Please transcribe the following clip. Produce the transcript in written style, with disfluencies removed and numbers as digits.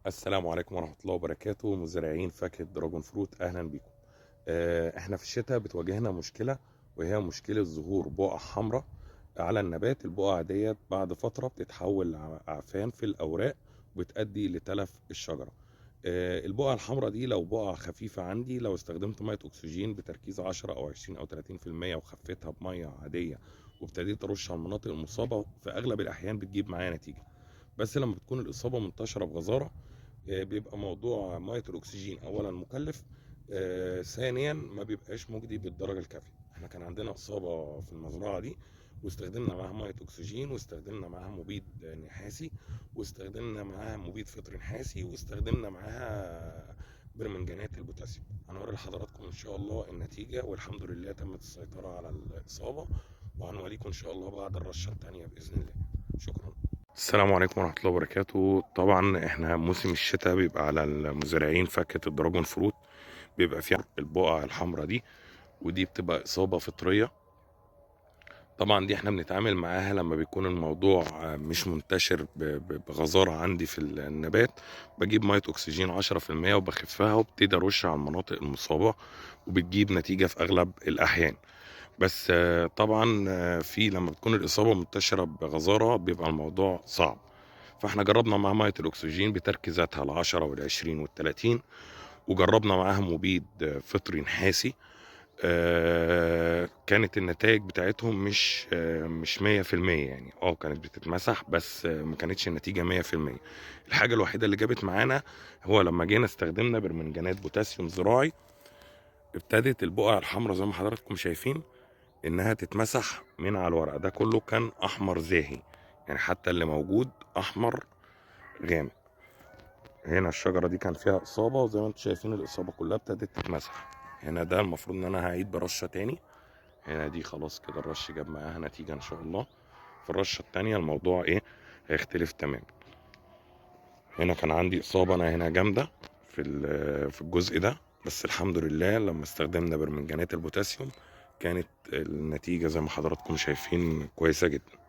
السلام عليكم ورحمة الله وبركاته. مزارعين فاكهة dragon fruit، أهلا بيكم. احنا في الشتاء بتواجهنا مشكلة، وهي مشكلة ظهور بقع حمراء على النبات. البقع ديت بعد فترة بتتحول لعفان في الأوراق وبتؤدي لتلف الشجرة. البقع الحمراء دي لو بقع خفيفة عندي، لو استخدمت مية أكسجين بتركيز 10 أو 20 أو 30% وخفيتها بمية عادية وابتديت أرش على المناطق المصابة، في أغلب الأحيان بتجيب معايا نتيجة. بس لما بتكون الإصابة منتشرة بغزارة، بيبقى موضوع مية الأكسجين أولا مكلف، ثانيا ما بيبقاش مجدي بالدرجة الكافية. احنا كان عندنا إصابة في المزرعة دي، واستخدمنا معاها مية أكسجين، واستخدمنا معاها مبيد نحاسي، واستخدمنا معاها مبيد فطر نحاسي، واستخدمنا معاها برمنجانات البوتاسيوم. هنوري لحضراتكم إن شاء الله النتيجة، والحمد لله تمت السيطرة على الإصابة، وهنوريكم إن شاء الله بعد الرشة الثانية بإذن الله. شكرا. السلام عليكم ورحمة الله وبركاته. طبعا احنا موسم الشتاء بيبقى على المزارعين فاكهة ال dragon fruit بيبقى فيها البقع الحمراء دي، ودي بتبقى إصابة فطرية. طبعا دي احنا بنتعامل معاها لما بيكون الموضوع مش منتشر بغزارة عندي في النبات. بجيب مية أكسجين 10% وبخفها وابتدي أرش على المناطق المصابة، وبتجيب نتيجة في أغلب الأحيان. بس طبعا في لما بتكون الإصابة منتشرة بغزارة بيبقى الموضوع صعب. فاحنا جربنا مع مية الأكسجين بتركيزاتها 10 وال20 وال30، وجربنا معاها مبيد فطري نحاسي. كانت النتائج بتاعتهم مش 100%، يعني كانت بتتمسح بس ما كانتش النتيجة 100%. الحاجة الوحيدة اللي جابت معانا هو لما جينا استخدمنا برمنجانات بوتاسيوم زراعي، ابتدت البقع الحمراء زي ما حضراتكم شايفين انها تتمسح من على الورق. ده كله كان احمر زاهي، يعني حتى اللي موجود احمر غامق. هنا الشجرة دي كان فيها اصابة، وزي ما انتم شايفين الاصابة كلها ابتدت تتمسح. هنا ده المفروض ان انا هعيد برشة تاني. هنا دي خلاص كده الرش جاب معاها نتيجة ان شاء الله. في الرشة التانية الموضوع ايه هيختلف تماما. هنا كان عندي اصابة انا هنا جامدة في الجزء ده، بس الحمد لله لما استخدمنا برمنجانات البوتاسيوم كانت النتيجة زي ما حضراتكم شايفين كويسة جدا.